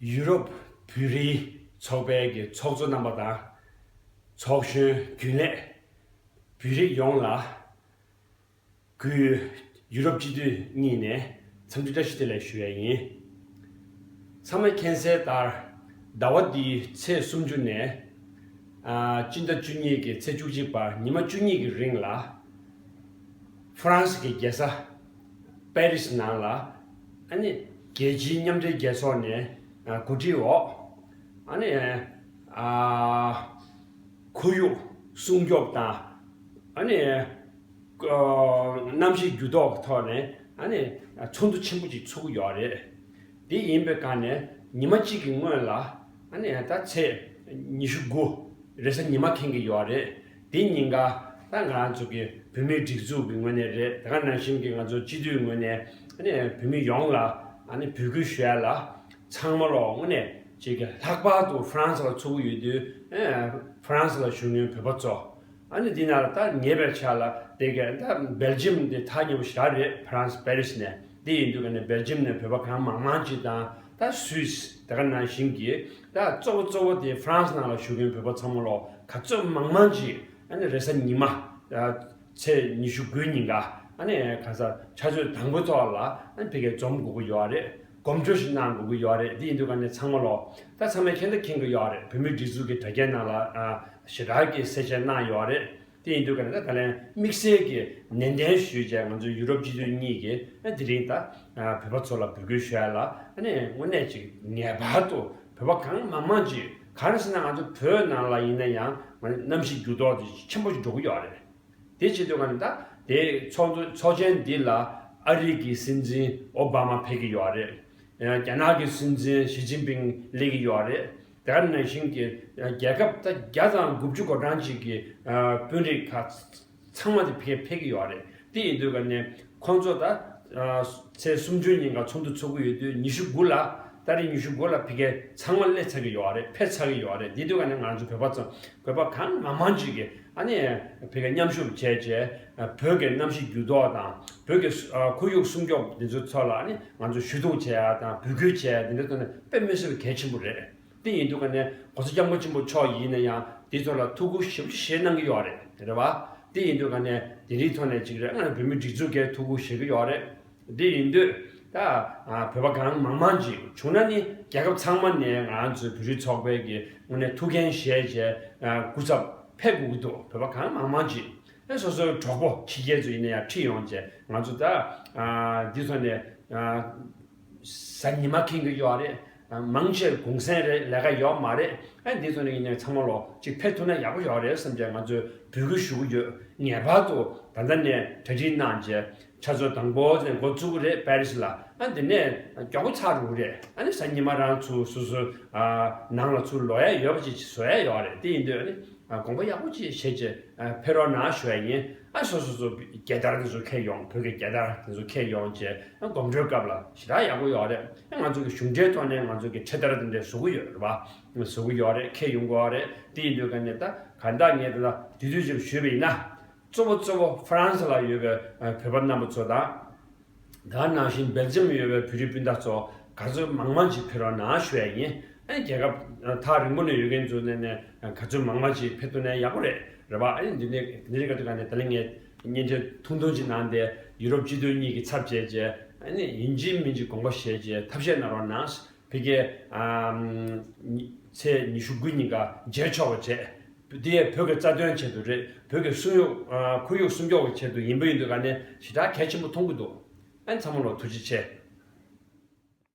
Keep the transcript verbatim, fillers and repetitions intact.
ཡུ་རོབ་བོད་རིགས་ཚོགས་པའི་གི་ཚོགས་གཙོ་རྣམ་པ་དང་། ཚོགས་གཞོན་རྒྱུན་ལས་བོད་རིགས་ཡོངས་ལ། གུས་ཡུ་རོབ་སྤྱི་འཐུས་གཉིས་ནས་འཚམས་འདྲི་བཀྲ་ཤིས་བདེ་ལེགས་ཞུ་ཡས་ཡིན། ཚང་མས་མཁྱེན་གསལ་ལྟར། ཟླ་བ་འདིའི་ཚེས་སུམ་ཅུ་ནས། ཨ། སྤྱི་ཟླ་བཅུ་གཉིས་ཀྱི་ཚེས་བཅུ་གཅིག་བར་ཉི་མ་བཅུ་གཉིས་ཀྱི་རིང་ལ། ཧྥ་རན་སི་གི་རྒྱལ་ས་པེ་རི་སི་ནང་ལ། ཨ་ནི་རྒྱལ་སྤྱིའི་མཉམ་འབྲེལ་རྒྱལ་ཚོགས་ནས། ཨ། གོ་སྒྲིག་འོག་ཨ་ནི། ཨ། ཁོར་ཡུག་སྲུང་སྐྱོབ་དང་། ཨ་ནི། ཨ། གནམ་གཤིས་འགྱུར་ལྡོག་གི་ཐོག་ནས། ཨ་ནི་ཚོགས་འདུ་ཆེན་པོ་ཅིག་ཚོགས་ཀྱི་ཡོད་རེད། དེ་ཡིན་པའི་སྒང་ནས་ཉི་མ་གཅིག་གི་སྔོན་ལ། ཨ་ནི་ད་ཚེས་ཉི་ཤུ་དགུ་རེས་གཟའ་ཉི་མ་འཁེལ་གྱི་ཡོད་རེད། དེ་ཉིན་ཀ་ད་ང་རང་ཚོ་གི་བོད་མིའི་སྒྲིག་འཛུགས་ཀྱི་ངོས་ནས་རེད། དེ་ག་ནང་བཞིན་གྱི་ང་ཚོ་སྤྱི་འཐུས་ངོས་ནས། ཨ་ནི་བོད་མི་ཡོངས་ལ། ཨ་ནི་འབོད་སྐུལ་ཞུ་ཡ་ལ། ཚང་མ་ལོ་དངོས་གནས་ཅིག་གི་ལྷག་པར་དུ་ཧྥ་རན་སི་ལ་ཚོགས་ཀྱི་ཡོད་དུས། ཨ། ཧྥ་རན་སི་ལ་བཞུགས་མཁན་བོད་པ་ཚོ། ཨ་ནི་འདི་ནང་ལ་ད་ཉེ་བའི་ཆར་ལ་དེ་ག་ད་སྦེལ་ཇམ་དེ་ཐག་ཉེ་པོ་ཞེ་དྲག་རེད། ཧྥ་རན་སི་པེ་རི་སི་ནས། དེ་ཡིན་དུས་ཀ་ནས་སྦེལ་ཇམ་ནས་བོད་པ་གང་མང་མང་ཅིག་དང་། ད་སུད་སི་དེ་ག་ནང་བཞིན་གྱི། ད་གཙོ་བོ་གཙོ་བོ་དེ་ཧྥ་རན་སི་ནང་ལ་བཞུགས་མཁན་བོད་པ་ཚང་མ་ལོ་ག་ཚོད་མང་མང་ཅིག་ཨ་ནི་རེས་གཟའ་ཉི་མ། ཨ། ཚེས་ཉི་ཤུ་དགུའི་ཉིན་ཀ། ཨ་ནི་ག་ས་ཆུ་ཚོད་དང་པོའི་ཐོག་ལ། ཨ་ནི་ཕ་གིར་འཛོམས་དགོས་ཀྱི་ཡོད་རེད། གོམ་བགྲོད་ཞིག་གནང་དགོས་ཀྱི་ཡོད་རེད། དེ་ཡིན་དུས་ཀ་ནས་ཚང་མ་ལོ། ད་ཚང་མས་མཁྱེན་ད་མཁྱེན་གྱི་ཡོད་རེད། བོད་མིའི་སྒྲིག་འཛུགས་ཀྱི་དྲ་རྒྱའི་ནང་ལ། ཨ། ཞེ་དྲག་གི་གསལ་བཤད་གནང་ཡོད་རེད། དེ་ཡིན་དུས་ཀ་ནས་ད་ད་ལན་དམིགས་བསལ་གྱི་ནན་ཏན་ཞུས་བྱས། ང་ཚོ་ཡུ་རོབ་སྤྱི་འཐུས་གཉིས་ཀྱིས། ཨ། དེ་རིང་ད། ཨ། བོད་པ་ཚོ་ལ་འབོད་སྐུལ་ཞུ་ཡ་ལ། ཨ་ནི་དངོས་གནས་ཅིག་ངེས་པར་དུ་བོད་པ་གང་མང་མང་ཅིག་གང་རེད་ཟེར་ན། ང་ཚོ་བོད་ནང་ལ་ཡིན་ན་ཡང་གནམ་གཤིས་འགྱུར་ལྡོག་དེ་ཆེན་པོ་ཞིག་འགྲོ་གི་ཡོད་རེད། དེ་བྱེད་དུས་ཀ་ནས་ད་དེ་ཚོགས་འདུ་ཚོགས་ཆེན་འདི་ལ་ཨ་རི་གི་སྲིད་འཛིན་ཨོ་བྷ་མ་ཕེབས་ཀྱི་ཡོད་རེད། རྒྱ་ནག་གི་སྲིད་འཛིན་ཞི་ཅིན་ཕིང་སླེབས་ཀྱི་ཡོད་རེད། དེ་ག་ནང་བཞིན་གྱི་རྒྱལ་ཁབ་ད་བརྒྱ་དང་དགུ་བཅུ་གོ་གྲངས་ཅིག་གི་དཔོན་རིགས་ཁག་ཚང་མ་དེ་ཕེབས་ཕེབས་ཀྱི་ཡོད་རེད། དེ་ཡིན་དུས་ཀ་ནས་ཁོང་ཚོ་ད། ཨ། ཚེས་སུམ་ཅུ་ཉིན་ཀ་ཚོགས་འདུ་ཚོགས་ཀྱི་ཡོད་དུས། ཉི་ཤུ་དགུ་ལ། ཏ་རིག་ཉི་ཤུ་དགུ་ལ་ཕ་གིར་ཚང་མ་སླེབས་ཚར་གྱི་ཡོད་རེད། ཕེབས་ཚར་གྱི་ཡོད་རེད། དེ་དུས་ཀ་ནས་ང་ཚོ་བོད་པ་ཚོ། བོད་པ་གང་མང་མང་ཅིག་གིས། ཨ་ནི་ཕ་གིར་མཉམ་ཞུགས་བྱས་བྱས། ཨ། བོད་ཀྱི་གནམ་གཤིས་འགྱུར་ལྡོག་དང་། བོད་ཀྱི་སུ། ཨ། ཁོར་ཡུག་སྲུང་སྐྱོབ་འདི་ཚོའི་ཐོག་ལ། ཨ་ནི་ང་ཚོ་ཞུ་གཏུག་བྱས་ཡ་དང་འབོད་སྐུལ་བྱས་ཡ་འདི་འདྲ་ཐོག་ནས་དཔེ་མི་སྲིད་པའི་གལ་ཆེན་པོ་རེད། དེ་ཡིན་དུས་ཀ་ནས་༸གོང་ས་༸སྐྱབས་མགོན་ཆེན་པོ་མཆོག་ཡིན་ན་ཡང་དེའི་ཐོག་ལ་ཐུགས་ཁུར་ཞེ་པོ་ཅིག་བཞེས་གནང་གི་ཡོད་རེད། རེད་བ། དེ་ཡིན་དུས་ཀ་ནས་དེ་རིང་ཐོག་ནས་ཅིག་རེད། ང་རང་བོད་མིའི་སྒྲིག་འཛུགས་ཀྱིས་ཐུགས་ཁུར་བཞེས་ཀྱི་ཡོད་རེད། དེ་ཡིན་དུས་ད། ཨ། བོད་པ་གང་མང་མང་ཅིག་བྱུང་ན་ནི། རྒྱལ་ཁབ་ཚང་མ་ནས་ང་རང་ཚོའི་བོད་རིགས་ཚོགས་པའི་གི་ངོས་ནས་ཐུགས་འགན་བཞེས་བྱས། ཨ། སྐུ་ཚབ་ཕེབས་དགོས་ཀྱི་འདུག་བོད་པ་གང་མང་མང་ཅིག་ཨ། སོ་སོའི་གྲོགས་པོ་ཕྱི་རྒྱལ་ཚོ་ཡིན་ན་ཡང་ཁྲིད་ཡོང་བྱས། ང་ཚོ་ད། ཨ། འདི་ཐོག་ནས། ཨ། གཟའ་ཉི་མ་འཁེལ་གྱི་ཡོད་རེད། མང་ཆེ་གུང་སེང་རེད། ལས་ཀ་ཡོད་མ་རེད། ཨ། འདི་ཚོ་ནས་ཡིན་ནའི་ཚང་མ་ལོ་ཅིག་ཕེབས་ཐུབ་ན་ཡག་པོ་ཡོད་རེད་བསམ་བྱས་ང་ཚོས་འབོད་སྐུལ་ཞུ་གི་ཡོད། ངེས་པར་དུ་ད་ལྟ་ནས་གྲ་སྒྲིག་གནང་བྱས། ཆུ་ཚོད་དང་པོ་ནས་འགོ་བཙུགས་ཀྱི་རེད། པེ་རི་སི་ལ། ཨ། འདི་ནས་མགྱོགས་པོ་ཚར་འགྲོ་གི་རེད། ཨ་ནི་གཟའ་ཉི་མ་རང་ཚུར་སོ་སོའི། ཨ། ནང་ལ་ཚུར་ལོག་ཡ་ཡོད་པ་ཅིག་བཟོ་ཡ་ཡོད་རེད། དེ་ཡིན་དུས་ཨ་ནི། ཨ། དགོངས་པ་ཡག་པོ་ཅིག་བྱས་བྱས། ཨ། ཕེབས་རོགས་གནང་ཞུ་ཡ་ཡིན། ཨ། སོ་སོ་སོ་རྒྱལ་དར་དེ་ཚོ་འཁྱེར་ཡོང་། བོད་ཀྱི་རྒྱལ་དར་དེ་ཚོ་འཁྱེར་ཡོང་བྱས། ཨ། གོམ་བགྲོད་སྐབས་ལ་ཞེ་དྲག་ཡག་པོ་ཡོད་རེད། ཨ། ང་ཚོ་གི་གཞུང་འབྲེལ་ཐོག་ནས་ང་ཚོ་གི་འཕྲེད་དར་དེ་འདྲ་བཟོ་གི་ཡོད་རེད་བ། བཟོ་གི་ཡོད་རེད། འཁྱེར་ཡོང་གི་ཡོད་རེད། དེ་ཡིན་དུས་ཀ་ནས་ད་གང་ལྟར་ངས་ད་ལྟ་དེ་དུས་ཅིག་ཞུས་པ་ཡིན་ན། གཙོ་བོ་གཙོ་བོ་ཧྥ་རན་སི་ལ་ཡོད་པའི། ཨ། བོད་པ་རྣམ་པ་ཚོ་དང་། ད་ནང་བཞིན་སྦེལ་ཇམ་ཡོད་པའི་བོད་རིགས་སྤུན་ཟླ་ཚོ་ག་ཚོད་མང་མང་ཅིག་ཕེབས་རོགས་གནང་ཞུ་ཡ་ཡིན། ཨ། རྒྱལ་ཁབ་ཐག་རིང་པོ་ནས་ཡོད་མཁན་ཚོ་ནས་ནས་ག་ཚོད་མང་མང་ཅིག་ཕེབས་ཐུབ་ན་ཡག་པོ་རེད། རེད་པ། ཨ་ནི་འདི་ནས་འདི་རིགས་ག་དུས་ག་ནས་ད་ལན་ངས་བརྙན་འཕྲིན་ཐུང་ཐུང་ཅིག་གནང་སྟེ། ཡུ་རོབ་སྤྱི་འཐུས་གཉིས་ཀྱི་ཚབ་བྱས་བྱས། ཨ་ནི་ཡིན་གཅིག་མིན་གཅིག་དགོངས་པ་བཞེས་བྱས་ཐབས་ཤེས་གནང་རོགས་གནང་། ཕ་གིའི། ཨམ། ཚེས་ཉི་ཤུ་དགུ་ཉིན་ཀ་མཇལ་ཆོག་པ་བྱས། འདི་ཡང་བོད་ཀྱི་རྩ་དོན་ཆེད་དུ་རེད། བོད་ཀྱི་སྲུང་ཡོག་ཨ། ཁོར་ཡུག་སྲུང་སྐྱོབ་ཀྱི་ཆེད་དུ་ཡིན་པ་ཡིན་དུས་ག་ནས་ཞེ་དྲག་གལ་ཆེན་པོ་མཐོང་གི་འདུག་ཨ། ཚང་མ་ལ་ཐུགས་རྗེ་ཆེ།